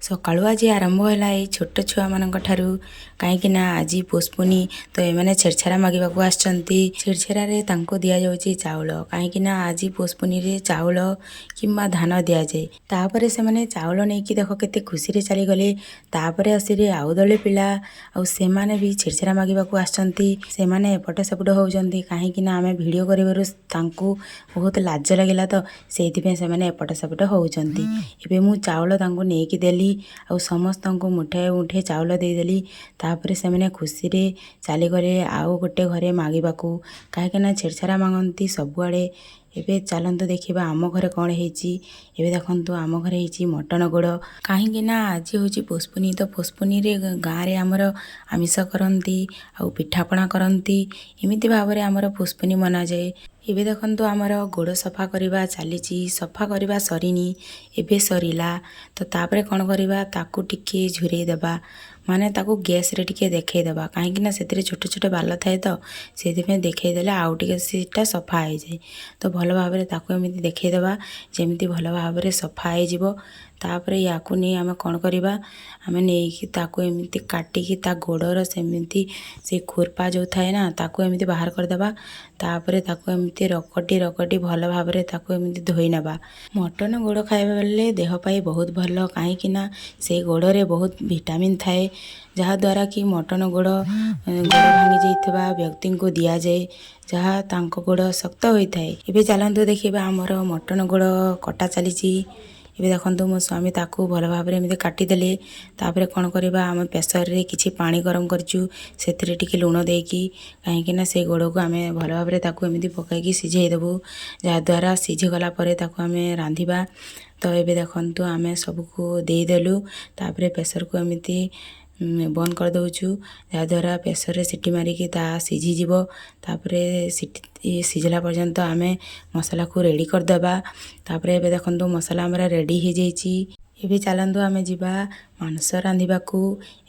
ସକାଳୁ ଆଜି ଆରମ୍ଭ ହେଲା ଏଇ ଛୋଟ ଛୁଆମାନଙ୍କ ଠାରୁ, କାହିଁକି ନା ଆଜି ପୁଷ୍ପୁନି ତ ଏମାନେ ଛେରଛେରା ମାଗିବାକୁ ଆସିଛନ୍ତି। ଛେରଛେରାରେ ତାଙ୍କୁ ଦିଆଯାଉଛି ଚାଉଳ, କାହିଁକି ନା ଆଜି ପୁଷ୍ପୁନିରେ ଚାଉଳ କିମ୍ବା ଧାନ ଦିଆଯାଏ। ତାପରେ ସେମାନେ ଚାଉଳ ନେଇକି ଦେଖ କେତେ ଖୁସିରେ ଚାଲିଗଲେ। ତାପରେ ଆସିଲେ ଆଉ ଦଳେ ପିଲା, ଆଉ ସେମାନେ ବି ଛେରଛେରା ମାଗିବାକୁ ଆସିଛନ୍ତି। ସେମାନେ ଏପଟ ସେପଟ ହେଉଛନ୍ତି, କାହିଁକି ନା ଆମେ ଭିଡ଼ିଓ କରିବାରୁ ତାଙ୍କୁ ବହୁତ ଲାଜ ଲାଗିଲା ତ ସେଇଥିପାଇଁ ସେମାନେ ଏପଟ ସେପଟ ହେଉଛନ୍ତି। ଏବେ ମୁଁ ଚାଉଳ ତାଙ୍କୁ ନେଇକି ଦେଲି ଆଉ ସମସ୍ତଙ୍କୁ ମୁଠାଏ ମୁଠେ ଚାଉଳ ଦେଇଦେଲି। ତାପରେ ସେମାନେ ଖୁସିରେ ଚାଲିଗଲେ ଆଉ ଗୋଟେ ଘରେ ମାଗିବାକୁ, କାହିଁକିନା ଛେରଛେରା ମାଗନ୍ତି ସବୁଆଡ଼େ। ଏବେ ଚାଲନ୍ତୁ ଦେଖିବା ଆମ ଘରେ କ'ଣ ହେଇଛି। ଏବେ ଦେଖନ୍ତୁ, ଆମ ଘରେ ହେଇଛି ମଟନ ଗୋଡ଼, କାହିଁକି ନା ଆଜି ହେଉଛି ପୁଷ୍ପୁନି। ତ ପୁଷ୍ପୁନିରେ ଗାଁରେ ଆମର ଆମିଷ କରନ୍ତି ଆଉ ପିଠାପଣା କରନ୍ତି। ଏମିତି ଭାବରେ ଆମର ପୁଷ୍ପୁନି ମନାଯାଏ। ଏବେ ଦେଖନ୍ତୁ, ଆମର ଗୋଡ଼ ସଫା କରିବା ଚାଲିଛି। ସଫା କରିବା ସରିନି, ଏବେ ସରିଲା। ତ ତାପରେ କ'ଣ କରିବା? ତାକୁ ଟିକେ ଝୁରେଇ ଦେବା, ମାନେ ତାକୁ ଗ୍ୟାସ୍ରେ ଟିକେ ଦେଖେଇଦେବା, କାହିଁକି ନା ସେଥିରେ ଛୋଟ ଛୋଟ ବାଲ ଥାଏ ତ ସେଥିପାଇଁ ଦେଖେଇଦେଲେ ଆଉ ଟିକେ ସେଇଟା ସଫା ହେଇଯାଏ। ତ ଭଲ ଭାବରେ ତାକୁ ଏମିତି ଦେଖେଇଦେବା, ଯେମିତି ଭଲ ଭାବରେ ସଫା ହେଇଯିବ। ତାପରେ ୟାକୁ ନେଇ ଆମେ କ'ଣ କରିବା? ଆମେ ନେଇକି ତାକୁ ଏମିତି କାଟିକି ତା ଗୋଡ଼ର ସେମିତି ସେ ଖୁର୍ପା ଯେଉଁ ଥାଏ ନା, ତାକୁ ଏମିତି ବାହାର କରିଦେବା। ତାପରେ ତାକୁ ଏମିତି ରକଟି ରକଟି ଭଲ ଭାବରେ ତାକୁ ଏମିତି ଧୋଇ ନେବା। ମଟନ ଗୋଡ଼ ଖାଇବା ବେଲେ ଦେହ ପାଇଁ ବହୁତ ଭଲ, କାହିଁକି ନା ସେଇ ଗୋଡ଼ରେ ବହୁତ ଭିଟାମିନ୍ ଥାଏ, ଯାହାଦ୍ୱାରା କି ମଟନ ଗୋଡ଼ ଗୋଡ଼ ଭାଙ୍ଗି ଯାଇଥିବା ବ୍ୟକ୍ତିଙ୍କୁ ଦିଆଯାଏ, ଯାହା ତାଙ୍କ ଗୋଡ଼ ଶକ୍ତ ହୋଇଥାଏ। ଏବେ ଚାଲନ୍ତୁ ଦେଖିବା, ଆମର ମଟନ ଗୋଡ଼ କଟା ଚାଲିଛି। ଏବେ ଦେଖନ୍ତୁ, ମୋ ସ୍ୱାମୀ ତାକୁ ଭଲ ଭାବରେ ଏମିତି କାଟିଦେଲେ। ତାପରେ କ'ଣ କରିବା? ଆମେ ପ୍ରେସରରେ କିଛି ପାଣି ଗରମ କରିଛୁ, ସେଥିରେ ଟିକେ ଲୁଣ ଦେଇକି, କାହିଁକି ନା ସେଇ ଗୋଡ଼କୁ ଆମେ ଭଲ ଭାବରେ ତାକୁ ଏମିତି ପକାଇକି ସିଝେଇ ଦେବୁ, ଯାହାଦ୍ୱାରା ସିଝିଗଲା ପରେ ତାକୁ ଆମେ ରାନ୍ଧିବା। ତ ଏବେ ଦେଖନ୍ତୁ, ଆମେ ସବୁକୁ ଦେଇଦେଲୁ। ତାପରେ ପ୍ରେସରକୁ ଏମିତି ବନ୍ଦ କରିଦେଉଛୁ, ଯାହାଦ୍ୱାରା ପ୍ରେସରରେ ସିଟି ମାରିକି ତା ସିଝିଯିବ। ତାପରେ ସିଟି ସିଝିଲା ପର୍ଯ୍ୟନ୍ତ ଆମେ ମସଲାକୁ ରେଡ଼ି କରିଦେବା। ତାପରେ ଏବେ ଦେଖନ୍ତୁ, ମସଲା ଆମର ରେଡ଼ି ହେଇଯାଇଛି। ଏବେ ଚାଲନ୍ତୁ ଆମେ ଯିବା ମାଂସ ରାନ୍ଧିବାକୁ।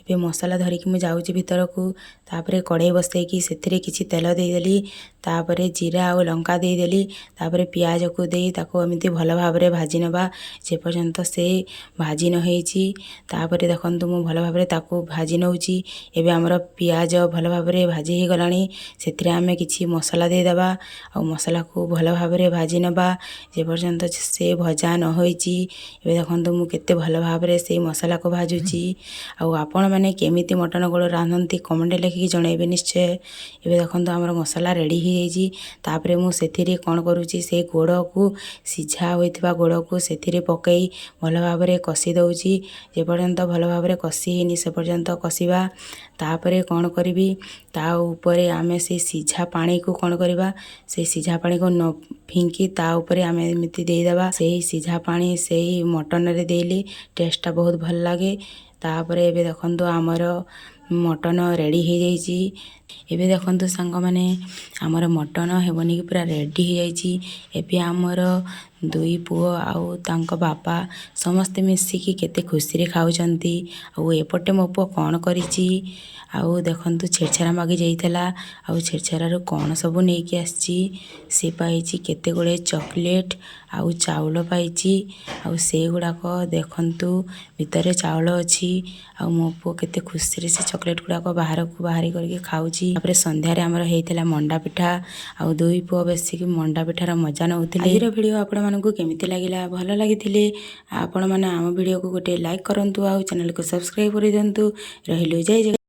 ଏବେ ମସଲା ଧରିକି ମୁଁ ଯାଉଛି ଭିତରକୁ। ତାପରେ କଡ଼େଇ ବସେଇକି ସେଥିରେ କିଛି ତେଲ ଦେଇଦେଲି। ତାପରେ ଜିରା ଆଉ ଲଙ୍କା ଦେଇଦେଲି। ତାପରେ ପିଆଜକୁ ଦେଇ ତାକୁ ଏମିତି ଭଲ ଭାବରେ ଭାଜି ନେବା, ଯେପର୍ଯ୍ୟନ୍ତ ସେ ଭାଜି ନ ହେଇଛି। ତାପରେ ଦେଖନ୍ତୁ, ମୁଁ ଭଲ ଭାବରେ ତାକୁ ଭାଜି ନେଉଛି। ଏବେ ଆମର ପିଆଜ ଭଲ ଭାବରେ ଭାଜି ହେଇଗଲାଣି। ସେଥିରେ ଆମେ କିଛି ମସଲା ଦେଇଦେବା ଆଉ ମସଲାକୁ ଭଲ ଭାବରେ ଭାଜି ନେବା, ଯେପର୍ଯ୍ୟନ୍ତ ସେ ଭଜା ନ ହୋଇଛି। ଏବେ ଦେଖନ୍ତୁ, ମୁଁ କେତେ ଭଲ ଭାବରେ ସେଇ ମସଲାକୁ ଭାଜୁଛି। ଆଉ ଆପଣମାନେ କେମିତି ମଟନ ଗୋଡ଼ ରାନ୍ଧନ୍ତି, କମେଣ୍ଟରେ ଲେଖିକି ଜଣାଇବେ ନିଶ୍ଚୟ। ଏବେ ଦେଖନ୍ତୁ, ଆମର ମସଲା ରେଡ଼ି ହେଇଯାଇଛି। ତାପରେ ମୁଁ ସେଥିରେ କ'ଣ କରୁଛି? ସେ ଗୋଡ଼କୁ, ସିଝା ହୋଇଥିବା ଗୋଡ଼କୁ ସେଥିରେ ପକାଇ ଭଲ ଭାବରେ କଷି ଦେଉଛି। ଯେପର୍ଯ୍ୟନ୍ତ ଭଲ ଭାବରେ କଷି ହେଇନି, ସେ ପର୍ଯ୍ୟନ୍ତ କଷିବା। ତାପରେ କ'ଣ କରିବି? ତା ଉପରେ ଆମେ ସେ ସିଝା ପାଣିକୁ କ'ଣ କରିବା? ସେଇ ସିଝା ପାଣିକୁ ନ ଫିଙ୍କି ତା ଉପରେ ଆମେ ଏମିତି ଦେଇଦେବା। ସେଇ ସିଝା ପାଣି ସେଇ ମଟନରେ ଦେଲେ ଟେଷ୍ଟଟା ବହୁତ ଭଲ ଲାଗେ। ତାପରେ ଏବେ ଦେଖନ୍ତୁ, ଆମର ମଟନ ରେଡ଼ି ହେଇଯାଇଛି। ଏବେ ଦେଖନ୍ତୁ ସାଙ୍ଗମାନେ, ଆମର ମଟନ ହେବନି କି ପୁରା ରେଡ଼ି ହେଇଯାଇଛି। ଏବେ ଆମର ଦୁଇ ପୁଅ ଆଉ ତାଙ୍କ ବାପା ସମସ୍ତେ ମିଶିକି କେତେ ଖୁସିରେ ଖାଉଛନ୍ତି। ଆଉ ଏପଟେ ମୋ ପୁଅ କ'ଣ କରିଛି? ଆଉ ଦେଖନ୍ତୁ, ଛେରଛେରା ମାଗି ଯାଇଥିଲା ଆଉ ଛେରଛେରାରୁ କ'ଣ ସବୁ ନେଇକି ଆସିଛି। ସେ ପାଇଛି କେତେ ଗୁଡ଼ିଏ ଚକୋଲେଟ୍ ଆଉ ଚାଉଳ ପାଇଛି। ଆଉ ସେଇଗୁଡ଼ାକ ଦେଖନ୍ତୁ, ଭିତରେ ଚାଉଳ ଅଛି। ଆଉ ମୋ ପୁଅ କେତେ ଖୁସିରେ ସେ ଚକୋଲେଟ୍ ଗୁଡ଼ାକ ବାହାରକୁ ବାହାରି କରିକି ଖାଉଛି। ତାପରେ ସନ୍ଧ୍ୟାରେ ଆମର ହେଇଥିଲା ମଣ୍ଡା ପିଠା ଆଉ ଦୁଇ ପୁଅ ବସିକି ମଣ୍ଡା ପିଠାର ମଜା ନେଉଥିଲେ। ଆଜିର ଭିଡ଼ିଓ ଆପଣମାନଙ୍କୁ କେମିତି ଲାଗିଲା? ଭଲ ଲାଗିଥିଲେ ଆପଣମାନେ ଆମ ଭିଡ଼ିଓକୁ ଗୋଟେ ଲାଇକ୍ କରନ୍ତୁ ଆଉ ଚ୍ୟାନେଲକୁ ସବସ୍କ୍ରାଇବ୍ କରିଦିଅନ୍ତୁ। ରହିଲୁ, ଜୟ ଜଗନ୍ନାଥ।